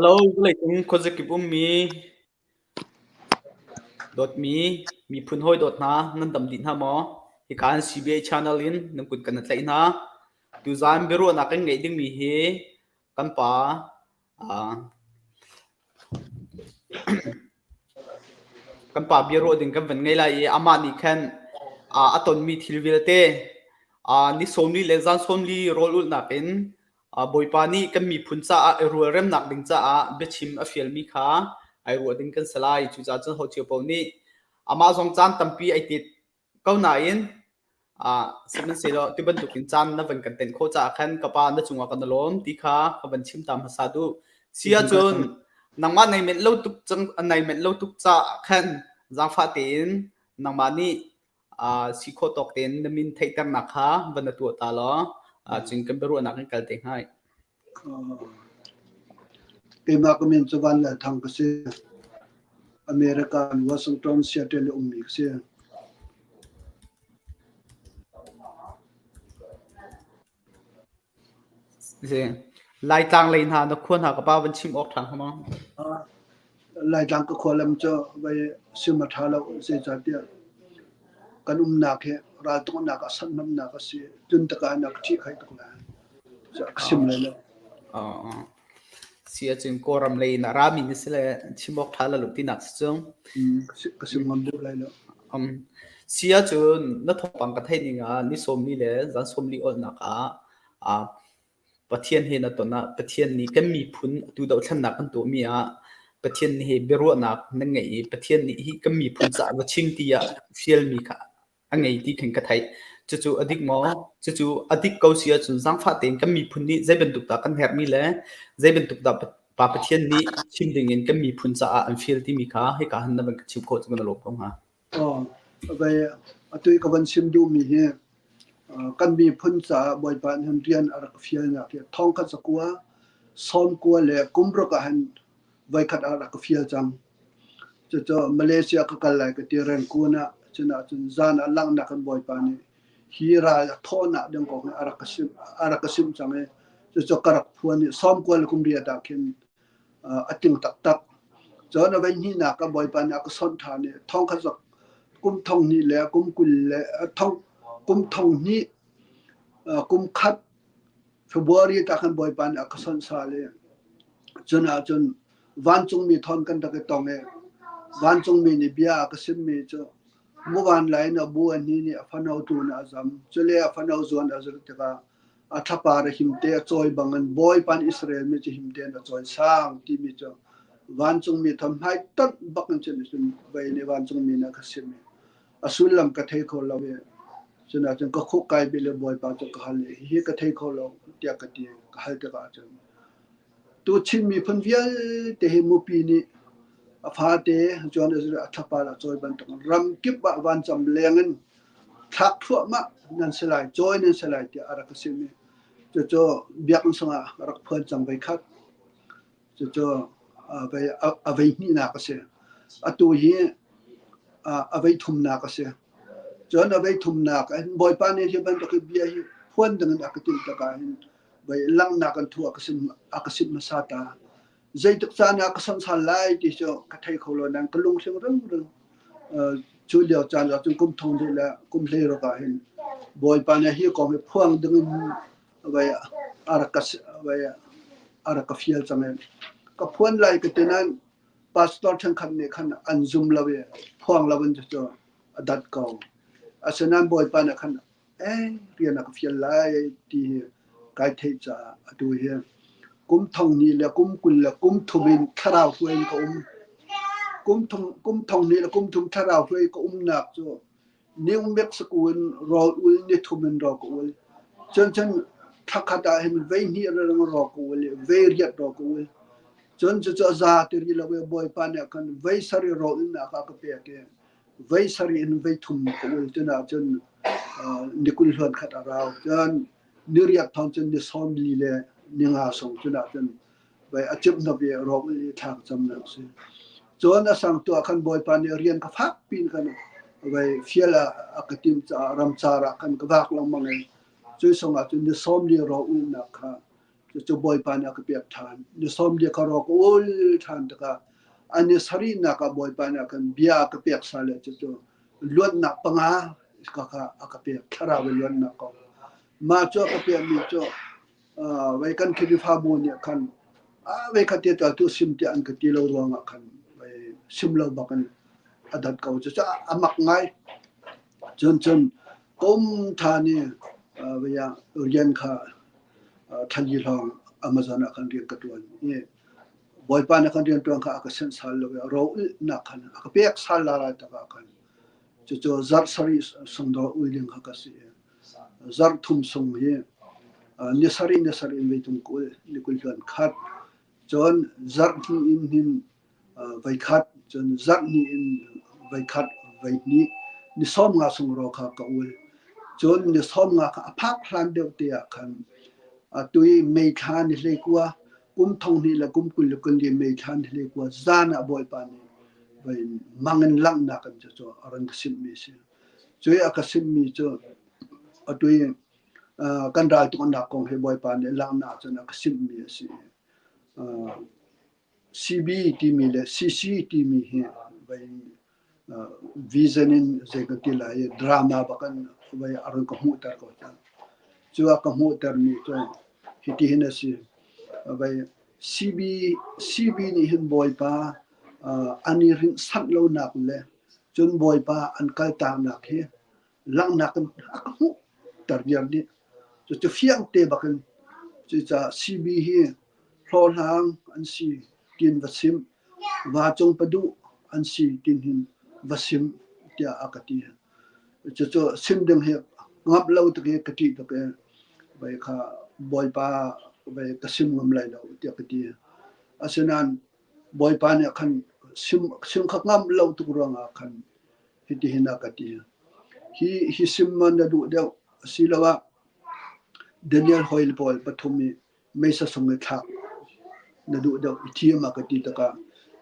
Hello, vawleicung khuazakip ummi dawtmi miphun hawi dawt hna nan dam dih hna maw? Hika in CBA channel in nan kut kan tlaih hna. Tuzaan biaruahnak kan ngeih dingmi hi kan pa Kan pa biaruah ding kan van ngei lai i amah nih khan a tonmi thil vialte ni 40 le zan 40 rawl ulhnak in Bawipa nih kan miphun caah i rualremnak ding caah biachim a fialmi kha ai ruah ding kan si lai. Cucaah cun ho cio paoh nih amah zong caan tampi ai tit ko nain sihmanhsehlaw ti bantukin caan na van kan tenh khawh caah khan ka pa na cungah kan i lawm ti kha ka van chim ta hmasa duh. Si ahcun nangmah nai menh lo tuk cang nai menh lo tuk caah khan zaangfah tein nangmah nih si khawh tawk tein na min theihternak kha van na tuah ta law cun kan biaruahnak kan kal te hnga. Keimah ka min cu Van Lal Thang ka si. America Washington Seattle i ummi ka si. Laitlang lei hna na khua hna ka pa van chim awk ṭha hnga maw? Laitlang ka khua lam cu vai sim a ṭha lo zeicahtiah kan umnak hi raltuknak a sanhnamnak a si. Tun taka in a ka ṭhihkhaih tuk lai. Ka sim lai lo. Si ahcun Kawlram lei in a rami na si le chim awk ṭha lo tinak si cu. Ka sim ngam deuh lai lo. Si ahcun na thawngpang ka theih ning ah ni 40 le zan 40 awlnak ah Pathian he na ton ah Pathian nih kan miphun atu dohthlennak kan tuahmi ah Pathian nih biaruahnak nan ngeih i Pathian nih hi kan miphun caah va chim tiah fialmi kha a ngei ti khin ka theih. Cucu a dik maw? Cucu a dik ko si ahcun zaangfah tein kan miphun nih zei bantuk dah kan herhmi le zei bantuk dah Pa Pathian nih chim dingin kan miphun caah an fial timi kha hika han na van ka chim khawh cu kan lawm ko hnga. Vai atu i ka van chim duhmi hi kan miphun caah Bawipa nih hin rian a rak fialnak hi thongkhat zakua sawmkua le kumruk ah hin voikhat a rak ka fial cang. Cucu Malaysia ka kal lai ka ti Rangoon ah cun ahcun zan ah langhnak in Bawipa nih hi ral a thawhnak ding kong hi a rak ka simh a rak ka simh cang i cucu ka rak phuan i sawmkua le kum riat ah khin a tling taktak. Cun a voi hnihnak ah Bawipa nih a ka sonh ṭhan i thongkhat zok kum thong hnih le kum 20 le thong kum thong hnih kum khat February ta khan Bawipa nih a ka sonh sal i cun ahcun vancungmi thawn kan rak i tong i vancungmi nih bia a ka simmi cu muvan lai in a bu a hni nih a fano tu in a zam cule a fano zuan a zulh tikah a thlapar a himte a cawi bangin Bawipa nih Israel mi cu himte in a cawisang timi cu vancungmi thawng hmaitonh bak in cun cun vei nih vancungmi nih a ka sim i a sullam ka thei kho lo i cun ahcun ka khuk kai bil i Bawipa cu ka hal i hihi ka thei kho lo tiah ka ti ka hal tikah cun tu Chin miphun vialte hi mupi nih a fate John Israel a thlapar a cawi bantuk ram kip ah vancam leng in thlak thluahmah nan si lai, cawi nan si lai tiah a rak ka sim i cucu biakinn sungah a rak phuan cang voi khat. Cucu a vei hnihnak a si. Atu hi a vei thumnak a si. Cun a vei thumnak Bawipa nih hi bantuk bia hi phuan dingin a ka timh tikah hin vei langhnak an thu a ka sim a ka simh hmasa ta. Zeitik caan ah ka samsal lai ti cu ka thei kho lo nain ka lunghring ringring. Cu lio caan ah cun kum thong hnih le kum hleiruk ah hin Bawipa nih hi kong hi phuang dingin vai a rak ka vai a rak ka fial cang i ka phuan lai ka ti nain pastor ṭhenkhat nih khan an zum lo i phuang lo in cu a dat ko. Asinain Bawipa nih khan eh rian a ka fial lai ti hi kai theih caah atu hi kum thong hnih le kum 20 le kum thum in thlarau hruai in ka um. Kum thum kum thong hnih le kum thum thlarau hruai ka umnak cu New Mexico in rawl ul ni thum in rawl ka ul. Cun cun thlakhat ah hin vei hnih reng rawl ka ul i vei riat rawl ka ul. Cun cucu a za ti rih lo i Bawipa nih khan vei sarih rawl ulnak a ka pek i vei sarih in vei thum ka ul tun ahcun ni 20 hluan khat a rau. Cun ni riat thawng cun ni 40 le ni nga song cun ahcun vai a cimh hnap i rawk i thla ka cam nak si. Cun a sang tu ah khan Bawipa nih rian ka fak pin khan vai fial a ka tim caah ramcar ah khan ka vak lengmang i cui song ah cun ni 40 rawk ulnak kha. Cucu Bawipa nih a ka pek ṭhan. Ni sawm li ka rawk ul ṭhan tikah a ni sarihnak ah Bawipa nih a kan bia a ka pek sal le cucu luatnak panga ka kha a ka pek thlarau i luatnak kong. Mah cu a ka pekmi cu vei kan Khrihfabu nih khan vei khat te tu sim tiah an ka ti lo ruangah khan vei sim lo bak in a dat ko. Cucu a mak ngai. Cun cun kum ṭhan i vei ah rian kha thali lawng Amazon ah khan rian ka ṭuan i Bawipa nih khan rianṭuan kha a ka senh sal lo i ro ulhnak khan a ka pek sal la lai tak ah khan cucu zarh sarih sung dawh ul ding kha ka si i zarh thum sung hi ni sarih ni sarih in voi tum kul ni kul hluan khat cun zarh hnih in hin voikhat cun zarh hnih in voikhat voihnih ni 50 sung ro kha ka ul. Cun ni 50 kha a phak hlan deuh te ah khan atu i May thla ni 19 kum 20 le kum 24 May thla ni 19 zan ah Bawipa nih voi mang in langhnak in cu a ran ka simhmi a si. Cu i a ka simhmi cu atu i kan ral tuknak kong hi Bawipa nih langhnak cun a ka simhmi a si. CB timi le CC timi hi vai vision in zei kan ti lai i drama bak in vai a run ka hmuhter ko cang. Cu a ka hmuhtermi cu hitihin a si. Vai CB, CB nih hin Bawipa an i rinh sanh lonak le cun Bawipa an kaltaknak hi langhnak in a ka hmuhter viar dih. Cucu fiang te bak in cucaah CB hi hlawhhlang an si tiin va sim, vacung paduh an si tiin hin va sim tiah a ka ti. Cucu sim ding hi ngamh lo tuk i ka ṭih tuk i vai kha Bawipa vai ka sim ngam lai lo tiah ka ti. Asinain Bawipa nih khan sim, sim kha ngamh lo tuk ruangah khan hitihin a ka ti. Hi, hi sim ma na duh deuh asiloah Daniel hawi pawl pathum i meisa sung i thlak na duh deuh i thiam a ka ti tikah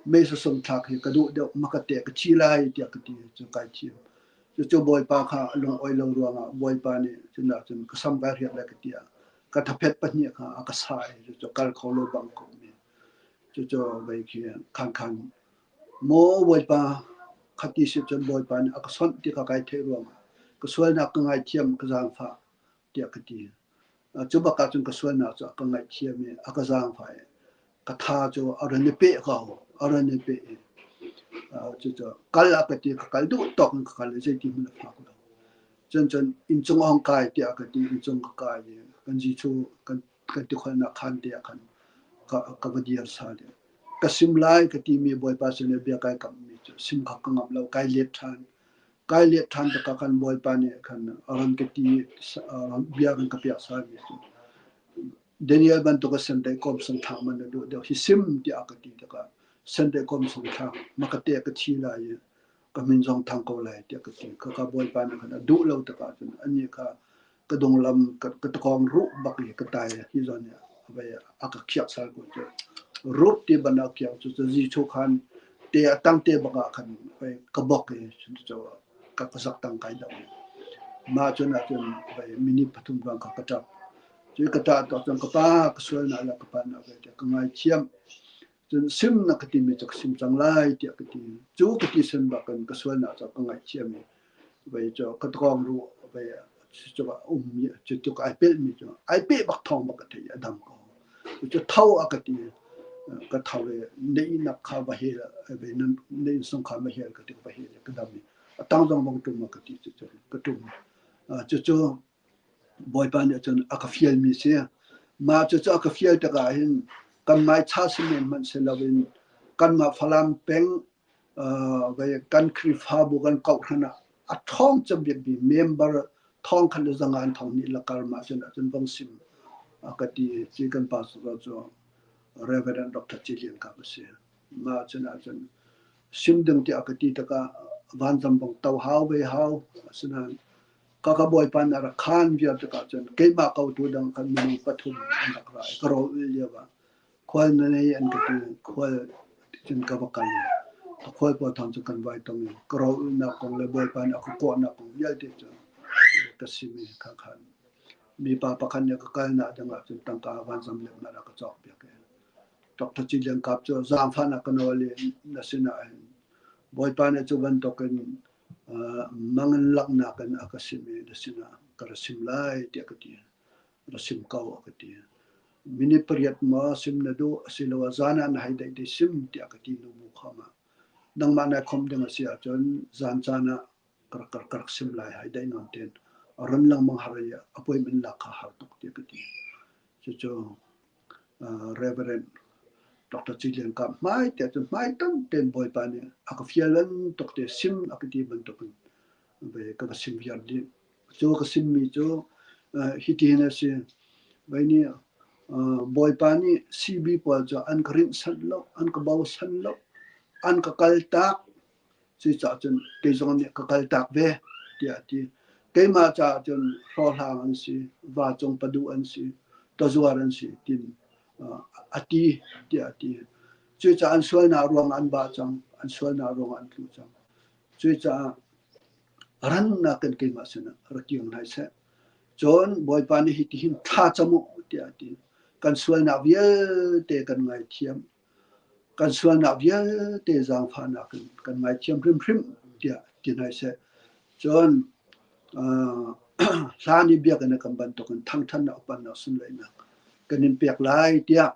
meisa sung thlak hi ka duh deuh ma ka te ka thi lai tiah ka ti cu kai thiam. Cucu Bawipa kha a lung oi lo ruangah Bawipa nih cun ahcun ka sam kai riak lai ka ti ah ka thaphet pahnih kha a ka sah i cucu kal kho lo bang ko mi. Cucu vei khi khan khan Maw Bawipa, khati si cun Bawipa nih a ka sonh ti kha kai theih ruangah ka sualnak ka ngaithiam, ka zaangfah tiah ka ti. Cu bak ah cun ka sualnak cu a ka ngaihthiam i a ka zaangfah i ka tha cu a run i peh ko, a run i peh i cucu kal a ka ti, ka kal duh tawk in ka kal i zeiti hmanh a fak lo. Cun cun inncung a hung kai tiah a ka ti, inncung ka kai i kan Jesuh kan kan tikholhnak khaan te ah khan ka, ka va dir sal i ka sim lai ka timi Bawipa sin i bia kai kammi cu sim kha ka ngamh lo kai let ṭhan kai let ṭhan tikah khan Bawipa nih khan a ron ka ti bia kan ka piak salmi cu Daniel bantuk a sendai kom sung thlak man na duh deuh hi sim tiah a ka ti tikah sendai kom sung thlak ma ka te ka thi lai i ka min zong thang ko lai tiah ka ti khaka Bawipa nih khan a duh lo tikah cun anih kha ka dunglam ka takawng ruh bak i ka tai hi zawn i vai a ka khiak sal ko cu rut ti ban a kiak cu cu Jesuh khan te a tang te bak ah khan vai ka bok i cu ka ka zak tang kai deuh mah cun ah cun vai minute pathum ruang kha ka ṭap cu ka ṭah tuk cun ka pa ka sual na la ka pa na vai ka ngaithiam Cun sim na ka timi cu ka sim cang lai tiah ka ti. Cu ka ti sin bak in ka sualnak cu ka ngaihthiam i vei cu ka tawng ruh vei cu um cu tuk ai pelhmi cu ai peh bak thawng bak ka theih i a dam ko. Cu tho a ka ti ka tho i na ihnak kha va hel vei na innsung kha va hel ka ti va hel ka dam i a tang zong vong ṭum a ka ti cu ka ṭum. Cucu Bawipa nih cun a ka fialmi si. Mah cucu a ka fial tikah hin kanmah cha si men hmanh si loin kanmah Falam peng kan Khrihfabu kan kauhhran ah a ṭhawng cem bikmi member thong khat le zanga an thong nih lakar mah cun ahcun vong sim a ka ti ci kan pastor cu Reverend Dr. Ci Lian Kap a si. Mah cun ahcun sim ding tiah a ka ti tikah vanzam bang to hau ve hau asinain Ka ka bawipa nih a rak khaan viar tikah cun keimah kotu dang khan minung pathum an rak ra i ka rawl ulh lio ah khual na nei an ka ti. Khual cun ka va kal i a khual pawl thawng cu kan vai tong i ka rawl ulhnak kong le bawipa nih a ka kawhnak kong vialte cu ka sim i kha khan. Mipa pakhat nih ka kalnak ding ahcun tangka vanzam lengmang a ka cawkpiak i Dr. Ci Lian Kap cu zaangfahnak ka nawl i na sinah hin Bawipa nih cu bantukin mang in langhnak in a ka sim i na sinah ka ra sim lai tiah ka ti. Ra sim ko a ka ti. Minute pariat maw sim na duh asiloah zan ah na hei daih te sim tiah ka ti nu bu khom ah. Nangmah nai khom ding a si ahcun zan caan ah ka rak, ka rak sim lai hai daih nawn tein a ran lengmang har i appointment lak kha har tuk tiah ka ti. Cucu Reverend Dr. Ci Lian Kap hmai te cun hmai tam tein Bawipa nih a ka fial bantuk te sim a ka ti bantuk in ka va sim viar dih. Cu ka simmi cu hitihin a si. Vai nih Bawipa nih CB pawl cu an ka rinh san lo, an ka bosan lo, an ka kaltak. Cucaah cun kei zong nih ka kaltak ve, tiah a ti. Keimah caah cun hlawhhlang an si, vacung paduh an si, tazuar an si, tin a ti, tiah a ti. Cucaah an sualnak ruangah an ba cang, an sualnak ruangah an tlu cang. Cucaah rannak in keimah sinah ra kir hna seh. Cun Bawipa nih hitihin thla cam u, tiah a ti. Kan sualnak vialte kan ngaithiam. Kan sualnak vialte zaangfahnak in kan ngaithiam hrimhrim tiah ti hna seh. Cun hlan i biakinn a kan bantukin thangṭhatnak upannak sunlaihnak kan in pek lai tiah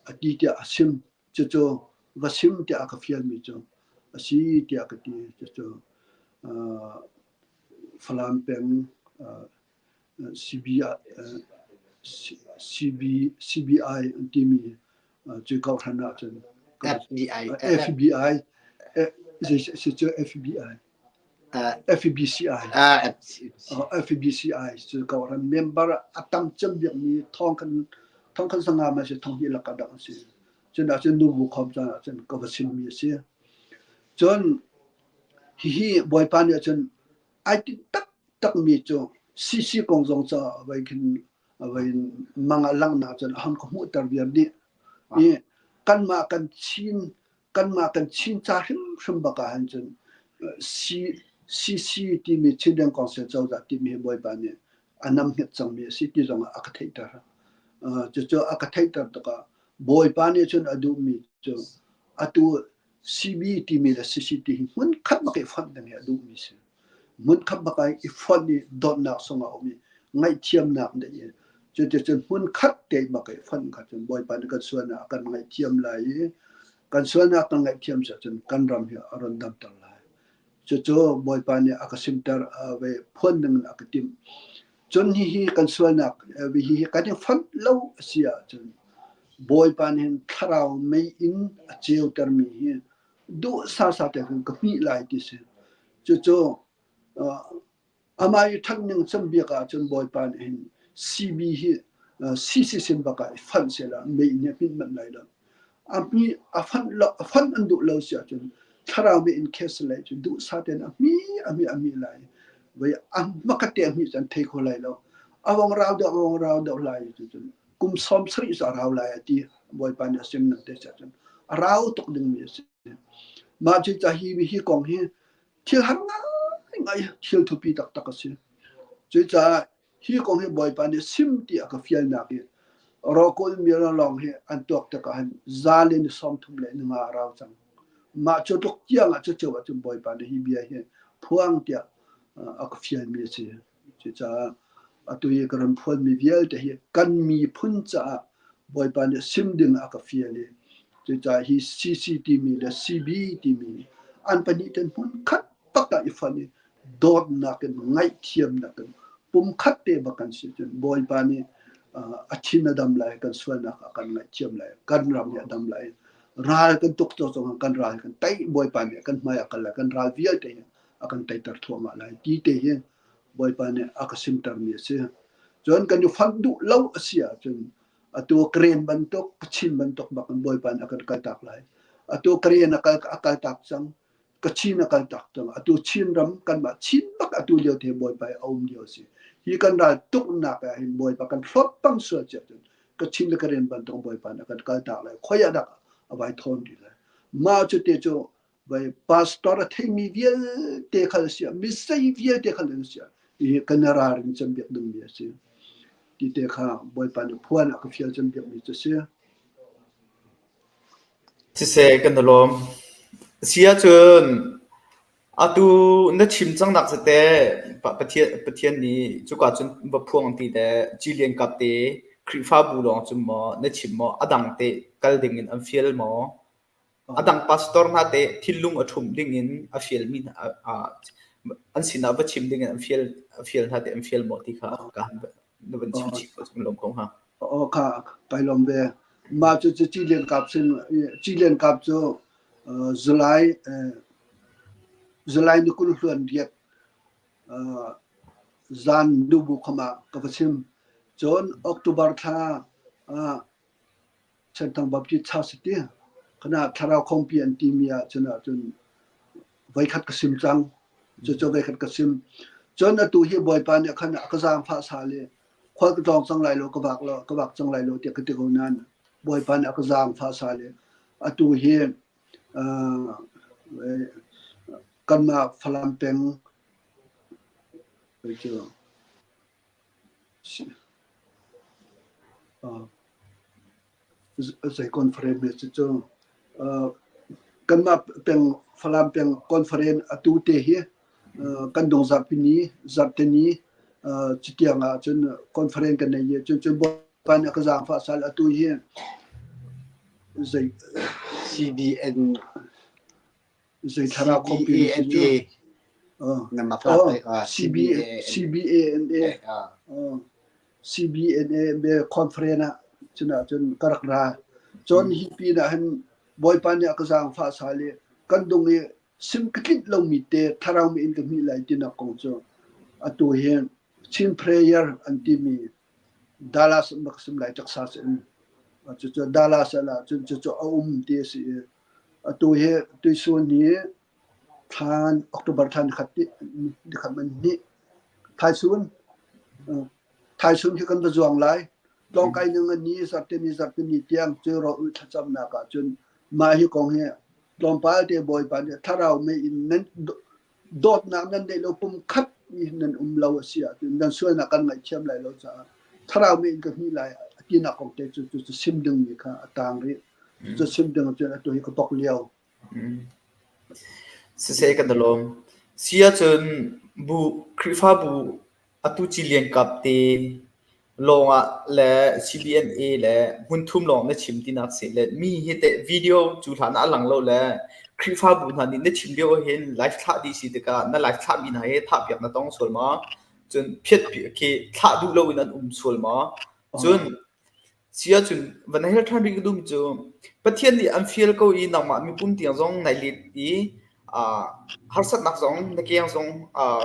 a ti tiah a sim. Cucu va sim tiah a ka fialmi cu a si tiah ka ti. Cucu Falam peng CBI, CB, CBI an timi cu kohhran ahcun FBI FBI si cu FBI FBCI FBCI cu kohhran member a tam cem bikmi thong kan thong kan sanga ma si thong hi laka dang si cun ahcun nubu khom caan ahcun ka va simmi a si cun hihi bawipa nih cun Ai tinh taktakmi cu CC kong zong ca vai khin vai mang ah langhnak cun a hon ka hmuhter viar dih. I kanmah kan Chin kanmah kan Chin ca hrimhrim bak ah hin cun C, CC timi Chinram Council cozah timi hi Bawipa nih a namhnget cangmi a si ti zong ah a ka theihter. Cucu a ka theihter tikah Bawipa nih cun a duhmi cu atu CB timi le CC ti hi hmunkhat bak i fonh ding hi a duhmi si. Hmunkhat bak ah i fonh i dawtnak sung a um i ngaihthiamnak neih i cuticun hmunkhat te bak i fonh kha cun Bawipa nih kan sualnak a kan ngaihthiam lai i kan sualnak kan ngaihthiam cun kan ram hi a run damter lai. Cucu Bawipa nih a ka simter ve phuan ding in a ka timh. Cun hihi kan sualnak hihi kan i fonh lo a si ahcun Bawipa nih hin thlarau mei in a ceutermi hi duh sasa te khan ka hmih lai ti si. Cucu amah i ṭhat ning cem biak ahcun Bawipa nih hin CB hi CC sin bak ah i fanh sehla mei in a hmit manh lai lo. A hmi a fanh lo a fanh an duh lo si ahcun thlarau mei in khes lai cu duhsah tein a hmi a hmi a hmi lai. Voi a hmakhat te a hmi cu an thei kho lai lo. A vong rau deuh a vong rau deuh lai cu cun kum 70 cu a rau lai a ti. Bawipa nih a sim ning te si ahcun a rau tuk dingmi a si. Mah cu ca hi hi kong hi thil har ngaingai thil thupi taktak a si. Cucaah Hi kong hi Bawipa nih sim ti a ka fialnak i rawkawl mi lawng hi an tuak tikah hin za le ni 30 le ni nga a rau cang. Mah cu tluk tiang ah cucu ahcun Bawipa nih hi bia hi phuang tiah a ka fialmi a si. Cucaah atu i ka ram phuanmi vialte hi kan miphun caah Bawipa nih sim ding a ka fial i cucaah hi CC timi le CB timi an pahnih ten hmun khat tak ah i fonh i dawtnak in ngaihthiamnak in pumkhat te bak kan si cun Bawipa nih a thin a dam lai kan sualnak a kan ngaihthiam lai kan ram hi a dam lai ral kan tuk to zong kan ral kan tei Bawipa nih kan hmai a kal lai kan ral vialte hi a kan teiter thluahmah lai ti te hi Bawipa nih a ka simtermi a si cun kan i fanh duh lo a si ahcun atu Karen bantuk Kachin bantuk bak in Bawipa nih a kan kaltak lai atu Karen a kal a kaltak cang Kachin a kal tak cang. Atu Chinram kanmah Chin bak atu lio te Bawipa i a um lio a si. Hi kan ral tuknak ah hin Bawipa kan hlawt pang sual cia cun Kachin le Karen bantuk Bawipa nih a kan kal tak lai. Khoi ah dah a vai thawn rih lai. Mah cu te cu vai pastor a theimi vialte khal a si mi sei vialte khal an si hi kan ralring cem biak dingmi a si. Ti te kha Bawipa nih phuan a ka fial cem bikmi cu si. Siseh kan i lawm. Si ahcun atu na chim cangnak siteh Pathian, Pathian nih cuka cun va phuang ti le Cilian kap te Khrihfabu lawng cun maw na chim maw a dang te kal ding in an fial maw? A dang pastor hna teh thinlung a ṭhumh dingin a fialmi hna an sinah va chim dingin an fial a fial hna teh an fial maw ti kha ka na van chim chih ko cu lawm ko hnga. Aw kha kai lawm ve. Mah cu cu Cilian kap sin Cilian kap cu July July ni 20 hluan riat zan nubu kham ah ka va chim. Cun October thla Senthang Baptist Church ti kana thlarau khawmpi an timi ah cun ahcun voikhat ka sim cang. Cucu voikhat ka sim. Cun atu hi Bawipa nih khan a ka zaangfah sal i khual ka tlawng cang lai lo, ka vak lo, ka vak cang lai lo tiah ka ti ko nain Bawipa nih a ka zaangfah sal i atu hi uh, kanmah Falam peng cu Zei conference hme cucu kanmah peng Falam peng conference atu te hi kan dong zarhpi ni zarhte ni cutiang ah cun conference kan nei i cun cun Bawipa nih a ka zaangfah sal atu hi zei CBN Zei thlarau khawmpi na si cu? CBANA. CBNA be conference ah cun ahcun ka rak ra. Cun hi pin ah hin Bawipa nih a ka zaangfah sal i kan dung i sim ka tlinh lomi te thlarau mi in ka hmih lai tinak kong cu atu hi Chin prayer an timi Dallas in bak sim lai Texas in cucu Dallas ah cun cucu a um ti a si i Atu hi tuisun hi thlan October thla nikhat nikhat man hnih thaisun thaisun khi kan va zuang lai. Tlawngkai ning an ni zarhteni zarhteni tiang cu ro thlacamnak ah cun mah hi kong hi tlawmpal te Bawipa nih thlarau mei in nan dawtnak nan neih lo pum khat mi nan um lo a si ahcun nan sualnak kan ngaihthiam lai lo caah thlarau mei in ka hnih lai a tinak kong te cu cu sim dingmi kha a tang rih. Cu sim ding cun atu hi ka bok lio. Siseh kan i lawm. Si ahcun bu Khrihfabu atu Cilian kap te lawng ah le CBNA le hmunthum lawng na chim tinak si le mi hi teh video cu hlan ah a lang lo le Khrihfabu hna nih na chim lio hin live thlah dih si tikah na live thlah mi hna hi thah piak na tong sual maw? Cun phiat khi thlah duh loin an um sual maw? Cun Si ahcun van hel ṭhan rih ka duhmi cu Pathian nih an fial ko i nangmah mipum tiang zong nai let i harsatnak zong na keng zong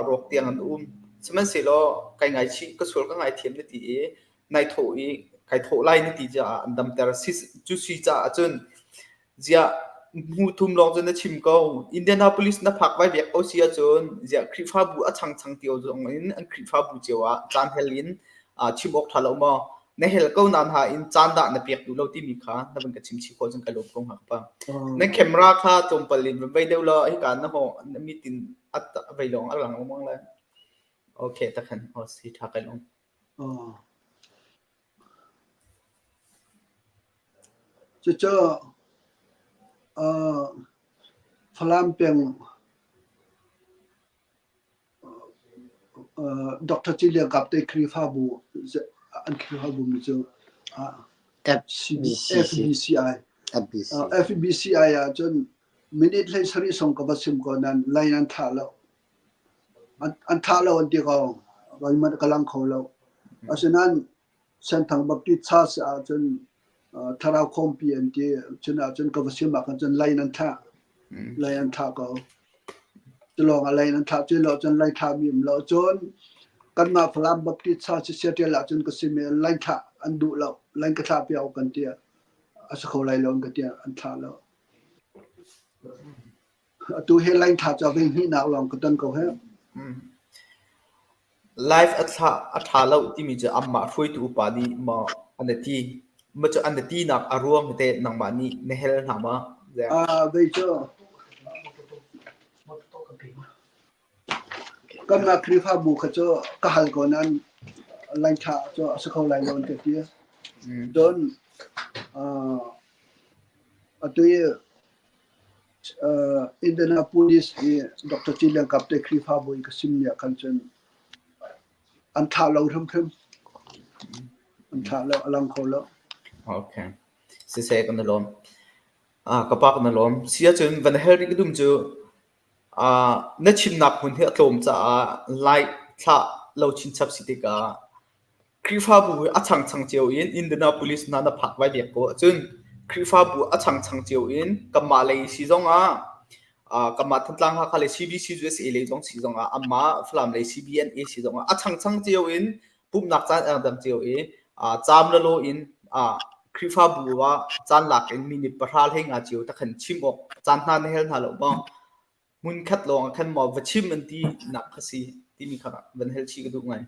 rawk tiang an um. Sihmanhsehlaw kai ngaichih ka sual ka ngaithiam na ti i nai thawh i kai thawh lai na ti caah an damter. Cu si caah cun Ziah hmu thum lawng cu na chim ko. Indianapolis na phak vai vek ko si ahcun ziah Khrihfabu a changchang tio zong in an Khrihfabu cio ah caan hel in chim awk ṭha lo maw? Na hel ko nain ha in caan dah na pek duh lo timi kha na van ka chim chih khawh cun ka lawm ko hnga ka pa. Na camera kha tlawmpal in van vei deuh law hika na ho na mit in a vei lawng a lang lengmang lai. Okay, takhan. Oh, si ṭha kai lawm. Cucu Falam peng Dr. Ci Lian Kap te Khrihfabu an Khrihfabu mi cu FBCI. FBCI ahcun minute 17 song ka va sim ko nain line an thlah lo. An thah lo an ti ko. Voihmanh ka lang kho lo. Asinain Senthang Baptist Church ahcun thlarau khawmpi an ti. Cun ahcun ka va sim ahkhan cun line an thlah. Line an thlah ko. Cu lawng ah line an thlah. Cu lo cun line thlah mi um lo. Cun kanmah Falam Baptist Church Seattle ahcun ka sim i line thlah an duh lo. Line ka thlah piak kan ti. A si kho lai lo an ka ti. An thlah lo. Atu hi line thla cu a voi hnihnak lawng ka ton ko hih. Live a thlah a ṭha lo timi cu anmah hruaitu upa nih maw an i ti? Maw cu an i tinak a ruang teh nangmah nih na hel hna maw? Vei cu kanmah Khrihfabu kha cu ka hal ko nain. Laithla cu a si kho lai lo an ka ti. Cun atu i Indianapolis i Dr. Ci Lian Kap te Khrihfabu i ka simmi ah khan cun an thlah lo hrimhrim. An thlah lo, a lang kho lo. Okay. Siseh kan i lawm. Ka pa kan i lawm. Si ahcun van hel rih ka dum cu Na chimnak hmun hi a tlawm caah lai thlah lo chinchap si tikah Khrihfabu hi a changchang cio in Indianapolis hna na phak vai biak ko ahcun Khrihfabu a changchang cio in kanmah lei si zongah kanmah Thantlang Hakha lei CBC USA lei zong si zongah amah Falam lei CBNA si zongah a changchang cio in pumhnak caan a dang cio i caam le law in Khrihfabu ah caan lak in minute pahra hlei nga cio ta khan chim awk caan hna na hel hna lo maw? Hmunkhat lawng ah khan maw va chim an ti nak kha si timi kha van hel chih ka duh ngai.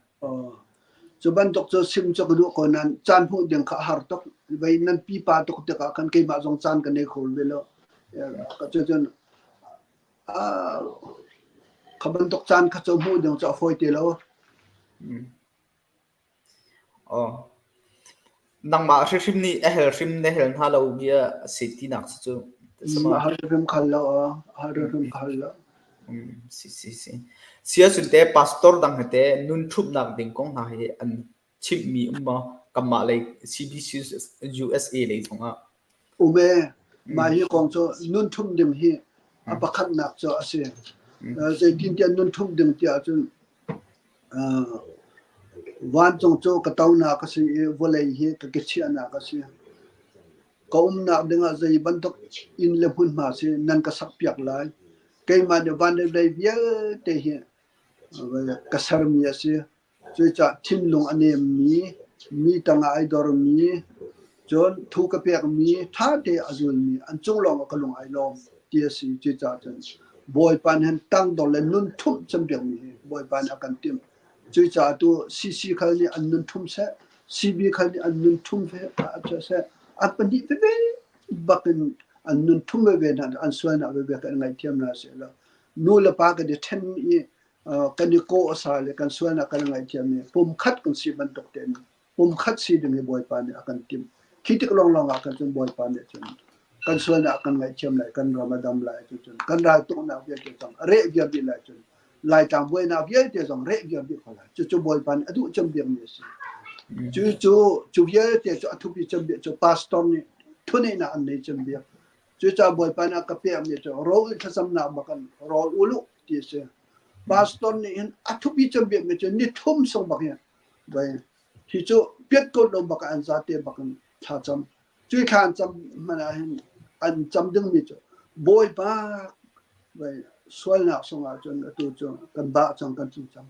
Cu bantuk cu sim cu ka duh ko nain caan hmuh ding kha a har tuk. Vei nan pipa tuk tikah khan keimah zong caan ka nei kho ve lo. Cucun Kha bantuk caan kha cu hmuh ding cu a fawi ti lo. Aw. Nangmah hrimhrim nih a hel hrim na hel hna lo bia a si tinak si cu. A hal hrim khal lo, a hal hrim khal lo. Si si si. Sia cun te pastor dang he te nun ṭhumhnak ding kong hna hi an chimhmi um maw? Kanmah lei CBC USA lei zongah. Um e, mah hi kong cu nun ṭhumh ding hi a pakhatnak cu a si. Zeitintiah nun ṭhumh ding tiah cun vancung cu ka tonak a si i vawlei hi ka kechiahnak a si. Ka umnak dingah zei bantuk inn le hmunhma si nan ka sakpiak lai. Keimah nih van le vawlei vialte hi ka sermi a si. Cucaah thinlung a nemmi, mi tangah ai dormi, cun thu ka pekmi ṭha tein a zulmi an cung lawngah ka lung ai lawm ti a si. Cucaah cun Bawipa nih hin tangdor le nun ṭhumh campiakmi hi Bawipa nih a kan timh. Cucaah tu CC khal nih an nun ṭhum seh, CB khal nih an nun ṭhum seh, an pahnih veve bakin an nun ṭhum veve hna, an sualnak veve kan ngaihthiam hna seh law nu le pa kan i ṭhen i kan i kawh a sa le kan sualnak kan ngaihthiam i pumkhat kan si bantuk tein pumkhat si ding hi Bawipa nih a kan timh. Khi tik lawnglawng ah khan cun Bawipa nih cun kan sualnak kan ngaihthiam lai, kan ram a dam lai cun kan ral tuknak vialte zong a reh viar dih lai cun Laitlang buainak vialte zong reh viar dih ko lai. Cucu Bawipa nih a duh cem bikmi a si. Cu cu cu vialte cu a thupi cem bik cu pastor nih thuneihnak an nei cem bik. Cucaah Bawipa nih a ka pekmi cu rawl thlacamnak bak in rawl ul u ti a si. Pastor nih hin a thupi cem bikmi cu ni thum sung bak hin vai hi cu piat ko lo bak an zate bak in thla cam. Cui thla an cam hmanh ah hin an cam dingmi cu Bawipa vai sualnak sungah cun atu cu kan bah cang kan cu cang.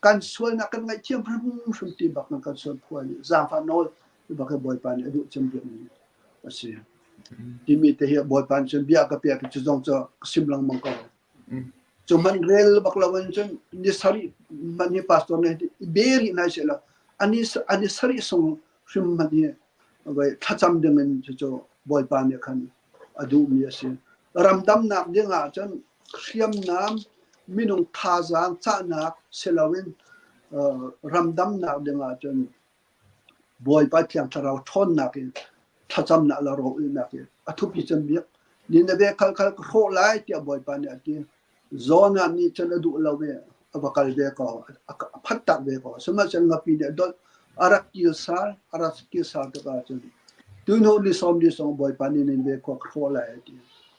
Kan sualnak kan ngaihthiam hrimhrim ti bak in kan sual phuan i zaangfah nawl ti bak hi Bawipa nih a duh cem bikmi a si. Timi te hi Bawipa nih cun bia ka pek i cu zong cu ka sim lengmang ko. Cu hmanh rel bak lo in cun ni sarih hmanh hi pastor nih i be rih nai seh law ani ani sarih sung hrim hmanh hi vai thlacam ding in cucu Bawipa nih khan a duhmi a si. Ramdamnak ding ah cun hriamnam minung thazaang cahnak si loin ramdamnak ding ah cun Bawipa Thiang Thlarau ṭhawnnak in thlacamnak le rawlulhnak in a thupi cem bik. Nineveh khal khal ka hrawh lai tiah Bawipa nih a ti. Jonah nih cun a duh lo i a va kal ve ko, a phattak ve ko. Sihmanhsehlaw ngapi nih a dolh. A rak kil sal, a rak kil sal tik ahcun tuhnu ni sawm ni sawm Bawipa nih Nineveh khua ka hrawh lai a ti.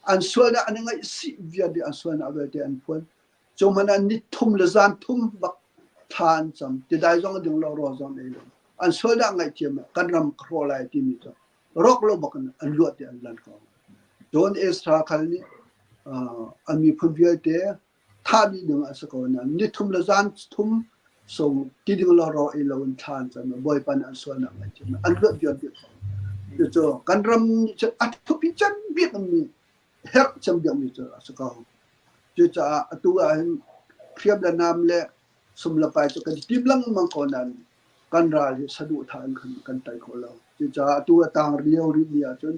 An sualnak an i ngaihsih vialte an sualnak vialte an phuan. Cu hmanh ah ni thum le zan thum bak thla an cam. Tidai zong a ding lo, rawl zong an ei lo. An sualnak ngaihthiam ah kan ram ka hrawh lai timi cu rawk lo bak in an luat i an lan ko. Cun Ezra khal nih an miphun vialte thah dih ding a si ko nain ni thum le zan thum sung ti ding lo rawl ei lo in thla an cam i Bawipa nih an sualnak ngaihthiam an luat viar dih ko. Cucu kan ram nih cun a thupi cem bik mi herh cem bikmi cu a si ko. Cucaah atu ah hin hriam le nam le sum le pai cu kan tim lengmang ko nain kan ral hi saduhthah in khan kan tei kho lo. Cucaah atu a tang lio rihmi ahcun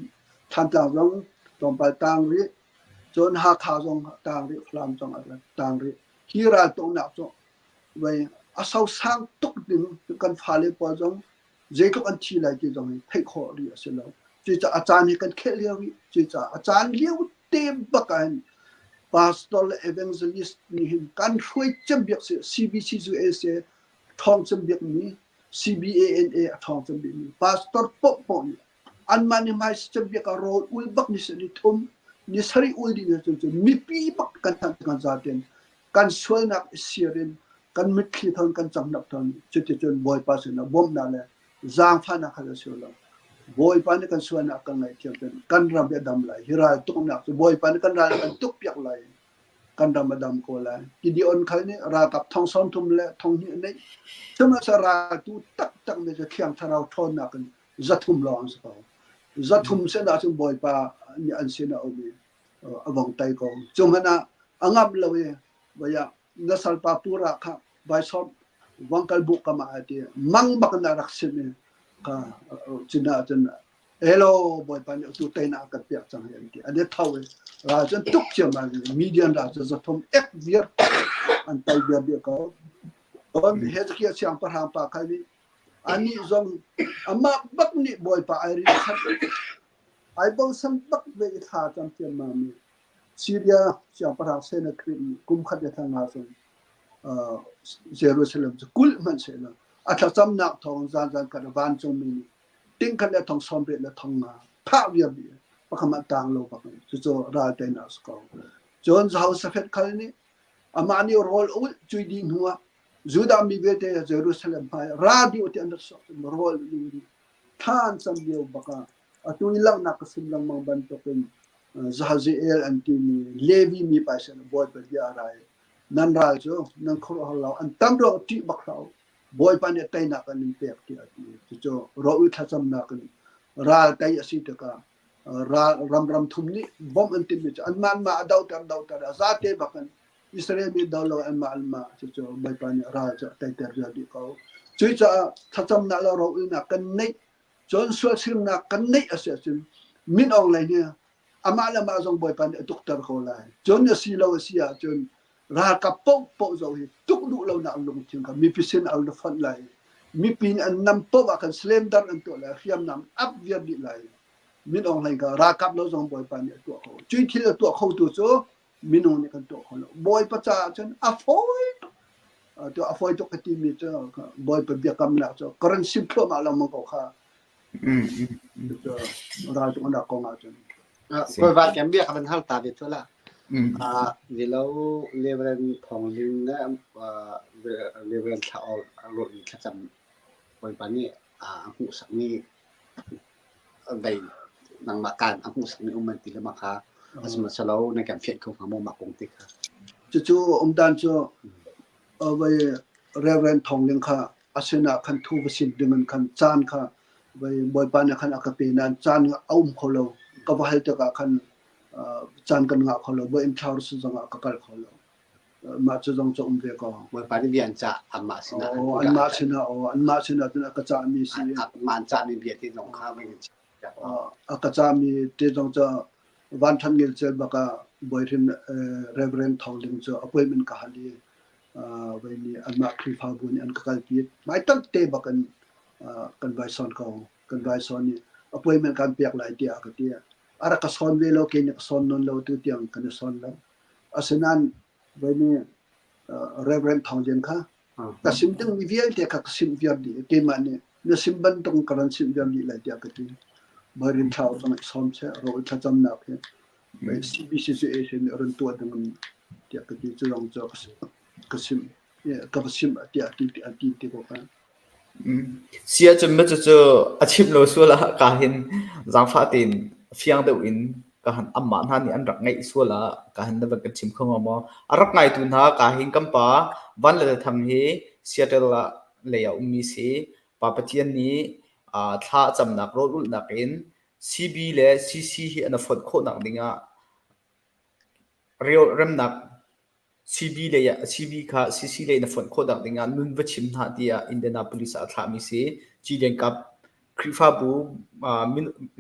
Thantlang zong tlawmpal tang rih, cun Hakha zong tang rih, Falam zong a tang rih. Hi ral tuknak cu vei A sosang tuk ding kan fale pawl zong zeitluk an thi lai ti zong hi theih khawh rih a si lo. Cucaah a caan hi kan khelh lio rih. Cucaah a caan lio te bak ah hin pastor le evangelist nih hin kan hruai cem biak si CBC cu a ṭhawng cem biak mi CBANA a ṭhawng cem bik mi pastor pohpoh nih anmah nih hmai cem biak ah rawl ul bak ni ni thum ni sarih ul dih ni cu mipi bak kan thanh kan zaten kan sualnak i sir in kan mitthli thon kan camnak thon cuticun Bawipa sinah bawmhnak le zaangfahnak kha si lo. Bawipa nih kan sualnak kan ngaihthiam cun kan ram hi a dam lai. Hi ral tuknak cu Bawipa nih kan ral kan tukpiak lai. Kan ram a dam ko lai. Gideon khal nih ralkap thong 30 le thong hnih a neih. Sihmanhsehlaw raltu taktak mi cu Thiang Thlarau ṭhawnnak in 300 lawng an si ko. 300 sin ahcun Bawipa nih an sin a um i a vong tai ko. Cu hmanh ah a ngamh lo i vaya na salpa pura kha vai sawm vangkal bu kam ah ti mang bak na rak sim i ka cina cun hello bawipa nih tu teina kan piak cang hi an ti an i tho i ral cun tuk ciam ma median ral cu 300 ek viar an tai viar bia ko on Hezekiah siangpahrang pa kha nih anih zong amah bak nih bawipa ai rin khat Ai bosan bak ve i thla cam ciammam i Syria siangpahrang Sennacherib nih kum khat le thla nga chung Jerusalem cu kulh hmanh sehlaw a thlacamnak thawng zanzan khat vancungmi nih ting khat le thong 80 le thong nga thah viar dih pakhat hmanh tang lo bak in cucu ral teinak a si ko. Cun Jehoshaphat khal nih amah nih rawl a ulh cui dih hnuah Judah mi vialte Jerusalem hmai ra dih u ti an rak sok rawl ulh dih thla an cam lio bak ah atu i langhnak ka sim lengmang bantukin Jahaziel an timi Levi mi pa sin Bawipa bia a ra i nan ral cu nan khuaruahhar lo an tam ruang ṭih bak hlah u Bawipa nih teinak an in pek tiah a ti. Cucu ro thlacamnak in ral tei a si tikah ral ram ram thum nih bawmh an timhmi cu anmah anmah a dohter dohter a zate bak in Israel mi do lo anmah anmah cucu Bawipa nih ral cu a teiter vial dih ko. Cucaah thlacamnak le ro-ulnak kan neih cun sualsirnak kan neih a si ahcun Min Aung Hlaing hi amah le amah zong Bawipa nih a tukter ko lai. Cun a si lo a si ahcun ralkap paohpaoh zoh hi tuk duh lonak lungthin kha mipi sin a fonh lai. Mipi nih an nam paoh ah khan slender an tuah lai, hriamnam ap viar dih lai. Min Aung Hlaing kha ralkap lo zong Bawipa nih a tuah kho. Cui thil a tuah khotu cu minung nih kan tuah kho lo. Bawipa caah cun a fawi tuk. Tu a fawi tuk ka timi cu Bawipa biakamnak cu ka ran sim thluahmah lengmang ko kha. Cu ral tuk an rak kong ahcun. Koi va kem bia ka van hal ta ve tu la. Vilo Reverend Thong Ling le Reverend Thla Ol ro in thlacam Bawipa nih a hmuhsakmi vei nangmah kaan a hmuhsakmi um an ti le mah kha asihmanhsehlaw na kan fianh kho hnga maw mah kong te kha? Cucu umdan cu vei Reverend Thawng Ling kha a sinah khan thu va sim ding in khan caan kha vei Bawipa nih khan a ka pe nain caan a um kho lo. Ka va hal tikah khan caan kan ngah kho lo. Bawi thlau zongah ka kal kho lo. Mah cu zong cu um ve ko. Bawipa nih bia an cah anmah sinah. Oh, anmah sinah oh, anmah sinah cun a ka cahmi si. Anmah an cahmi bia te zong kha vai A ka cahmi te zong cu van than ngel cel bak ah Bawi Reverend Thawng Ling cu appointment ka hal i vai nih anmah Khrihfabu nih an ka kalpi. Mai tak te bak in kan vai sawn ko. Kan vai sawn i appointment kan pek lai tiah ka ti. A rak ka sawn ve lo, kei nih ka sawn nawn lo tu tiang kan i sawn lo. Asinain voini Reverend Thawng Lian kha ka sim dingmi vialte kha ka simh viar dih. Keimah nih na sim bantuk ka ran simh viar dih lai tiah ka ti. Bawirin thla zong i sawm seh, rawl thlacamnak hi CBCCA sin nih run tuah ding in tiah ka ti. Cu zong cu ka simh ka va simh tiah a ti ti ko kha. Si ahcun maw cucu a chimh lo sual ah ka hin zaangfah tein fiang deuh in ka han anmah hna nih an rak ngeih sual ah ka hin na van kan chim kho hnga maw? A rak ngaitu hna ka hin kan pa Van Le Thang hi Seattle ah lei ah ummi si. Pa Pathian nih thla a camnak rawl ulhnak in CB le CC hi an i fonh khawhnak dingah remnak CB lei ah CB kha CC lei na fonh khawh nak ding ah nun va chim hna tiah Indianapolis ah a thlahmi si. Cilenkap Khrihfabu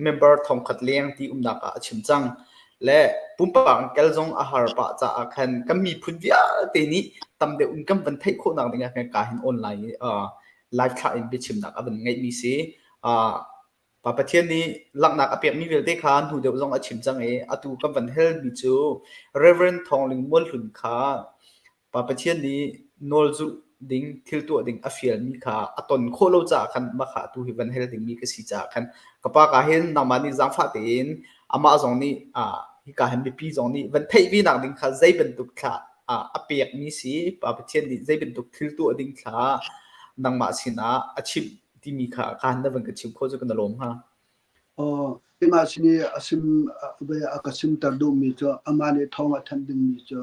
member 1000 leng ti umnak ah a chim cang. Le pumpak in kel zong a har pah caah khan kan miphun vialte nih tam deuh in kan van theih khawhnak ding ah khan ka hin online live thlah in biachimnak a van ngeihmi si. Pa Pathian nih langhnak a pekmi vialte kha hnu deuh zong a chim cang i atu kan van helmi cu Reverend Thawng Ling Mualhlun kha Pa Pathian nih nawl zulh ding, thil tuah ding a fialmi kha a ton khawh lo caah khan mah kha atu hi van hel dingmi ka si caah khan ka pa ka hin nangmah nih zaangfah tein amah zong nih hika hin mipi zong nih van theih ve nak ding kha zei bantuk thla a pekmi si Pa Pathian nih zei bantuk thil tuah ding thla nangmah sinah a chimh timi kha ka han na van ka chim kho cu ka na lawm hnga. Aw, keimah sin i a sim a ka simter duhmi cu amah nih thawng a thanh dingmi cu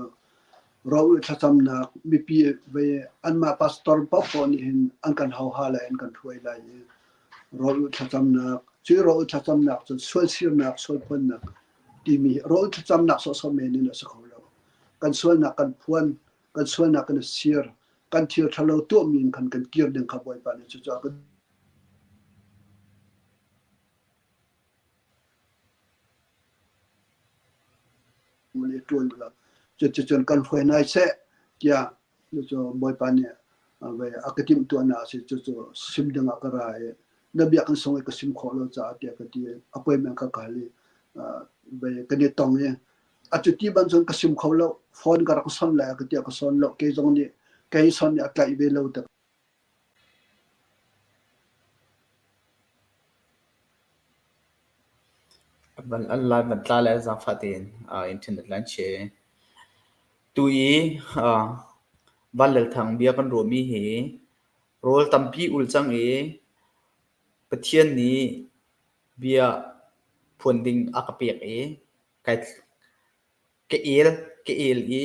ro thlacamnak mipi ve anmah pastor paohpaoh nih hin an kan hauha lai an kan hruai lai i rawl thlacamnak cu rawl thlacamnak cu sual sirnak sual phuannak timi rawl thlacamnak sawhsawh men in a si kho lo kan sualnak kan phuan kan sualnak kan sir kan thil ṭhalo tuahmi in khan kan kir ding kha Bawipa nih cucu a kan le ṭuan ula cuticun kan hruai hna seh tiah cucu Bawipa nih a ka timhtuahnak a si cucu sim ding ah ka ra i na biakinn sung i ka sim khawh lo caah tiah ka ti i appointment ka kal i kan i tong i A cuti bantuk ka sim kho lo. Phone ka rak son lai ka tiah ka son lo. Kei zong nih kei son nih a tlaih ve lo tak. Van an lai van tla le zaangfah tein internet line che. Tu i Van Lal Thang bia kan ruahmi hi rawl tampi ul cang i Pathian nih bia phuan ding a ka pek i Kai ka el ka el i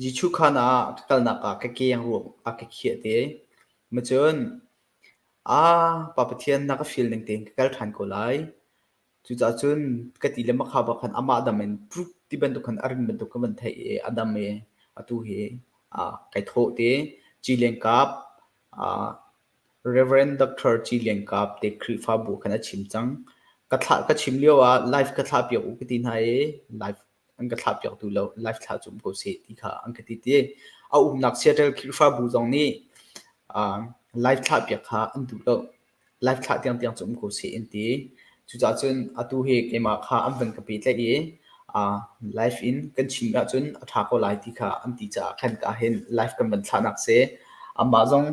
Jesuh khaan ah ka kalnak ah ka keng ruang a ka khiah te. Macun, "Aa, Pa Pathian na ka fial ning tein ka kal ṭhan ko lai." Cucaah cun ka ti le makha bak khan amah dam in ṭuk ti bantuk khan a rin bantuk ka van theih i a dam i atu hi kai thawh te. Cileng kap Rev. Doctor Ci Lian Kap te Khrihfabu khan a chim cang. Ka thlah ka chim lio ah live ka thlah piak u ka ti hna i live an ka thlah piak tu lo. Live thlah cu um ko seh ti kha an ka ti ti. A umnak Seattle Khrihfabu zong nih uh, live thlah piak kha an duh lo. Live thlah tiangtiang cu um ko seh an ti. Cucaah cun atu hi keimah kha an van ka pehtlaih i uh, live in kan chim ahcun a ṭha ko lai ti kha an ti caah khan ka hin live kan van thlahnak si. Amah zong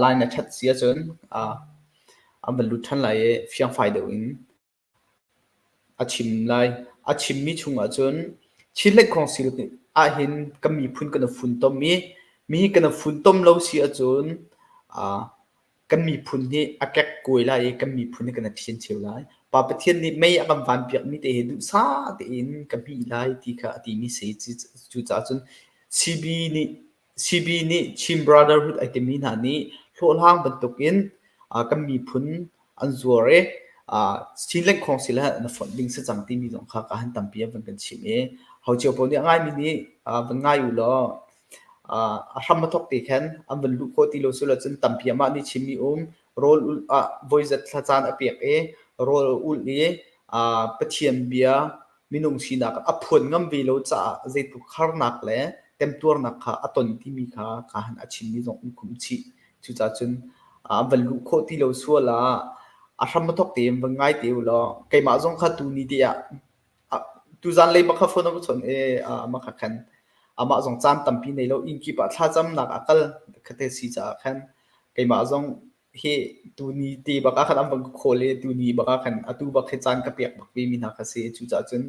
line a ṭhat si ahcun an van lut ṭhan lai i fiangfai deuh in a chim lai. A chimmi chungah cun Chinland Council ahhin kan miphun kan i funtom i mi hi kan i funtom lo si ahcun kan miphun hi a kekkuai lai i kan miphun hi kan i ṭhiancheu lai. Pa Pathian nih mei a kan vanpiakmi te hi duhsah tein ka hmih lai ti kha a timi si. Cucaah cun CB nih CB nih Chin Brotherhood ai timi hna nih hlawhhlang bantukin kan miphun an zuar i Chinland Council ah na fonh ding si cang timi zong kha ka han tampi an van kan chimh i ho cio paoh nih a ngaimi nih van ngai u law a hram a thawk te khan an van luh khawh ti lo sul ahcun tampi amah nih chimmi um rawl ulh ah voizat thla caan a pek i rawl ulh i Pathian bia minung sinak a phuan ngam ve lo caah zeitluk harnak le temtuarnak kha a ton timi kha ka han a chimmi zong um khum chih. Cucaah cun an van luh khawh ti lo sual ah a hram a thawk tein van ngai te u law keimah zong kha tuni te ah tuzan lei bak kha phone a ka chawnh i amah kha khan amah zong caan tampi nei lo inn kip ah thlacamnak a kal khate si caah khan keimah zong hi tuni te bak ah khan an van ka call i tuni bak ah khan atu bak hi caan ka pek bak ve mi hna kha si. Cucaah cun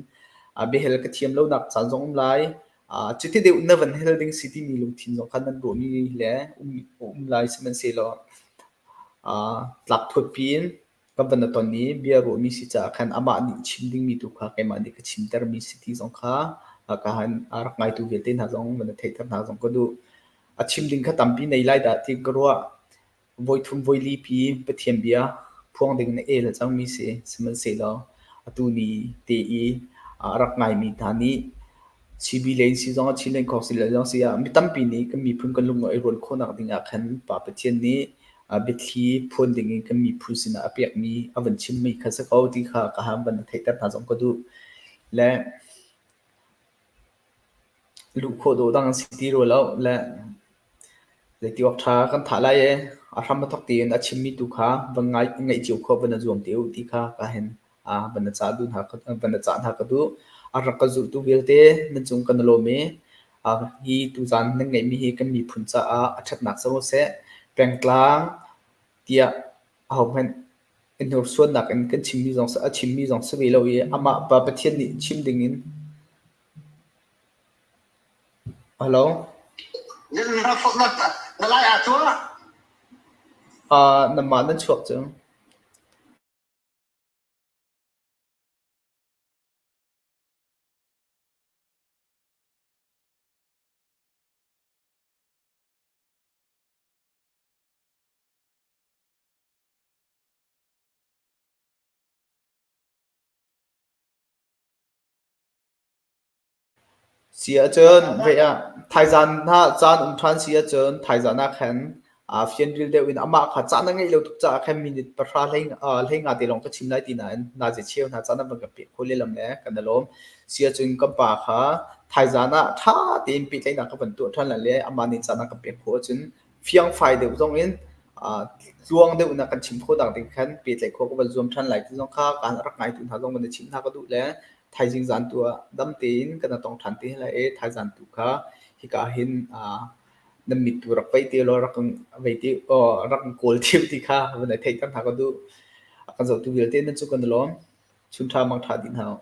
biahel ka thiam lonak caan zong um lai. Cuti deuh na van hel ding si timi lungthin zong khan nan ruahmi le um, um lai sihmanhsehlaw tlak thuat piin kan van ton i bia ruahmi si caah khan amah nih chim dingmi tu kha keimah nih ka chimtermi si ti zong kha ka han a rak ngaitu vialte hna zong van theihter hna zong ka duh. A chim ding kha tampi nei lai dah ti ka ruah. Voithum voili pi Pathian bia phuang ding na el cangmi si. Sihmanhsehlaw atu ni te i a rak ngaimi hna nih CB lei si zong ah Chinland Council lei zong si ah mi tampi nih kan miphun kan lung i rual khawhnak ding ah khan Pa Pathian nih biathli phuan ding in kan miphun sinah a pekmi a van chimmi kha si ko ti kha ka han van theihter hna zong ka duh. Le. Luh khawh dawhdang an si ti rua lo le zeiti awk ṭha kan thah lai i a hram a thawk tein a chimmi tu kha van ngai ngaih cio khawh van i zuam te u ti kha ka hin van na cah duh hna van na cah hna ka duh. A rak ka zulhtu vialte nan cung kan i lawm i hi tuzaan nan ngeihmi hi kan miphun caah a ṭhatnak si ko seh. Pengtlang tiah ahohmanh i hnursuannak in kan chimmi zong a chimmi zong si ve lo i amah Pa Pathian nih chim dingin Hello. Na lai aa cuah? Uh, namah nan chuak cu. Si ahcun vei ah thaizan hna caan um ṭhan si ahcun thaizan ah khan aa fianril deuh in amah kha caan a ngeih lo tuk caah khan minute pahra hlei hlei nga te lawng ka chim lai ti nain nazi cheu hna caan an van kan pek khawh lehlam le kan i lawm. Si ahcun kan pa kha thaizan ah ṭha tein pehtlaihnak ka van tuah ṭhan lai le amah nih caan a kan pek khawh ahcun fiangfai deuh zong in tluang deuh in a kan chim khawh nak ding khan pehtlaih khawh ka van zuam ṭhan lai ti zong kha kaan rak ngaitu hna zong van i chimh hna ka duh le thaizing zan tu ah dam tein kan tong ṭhan te lai i thaizan tu kha hika hin nan mit tu rak vei te law rak vei te rak kawl thiam ti kha van i theihter hna ka duh. A kan zohtu vialte nan cu kan i lawm. Chun ṭha mang ṭha dih hna u.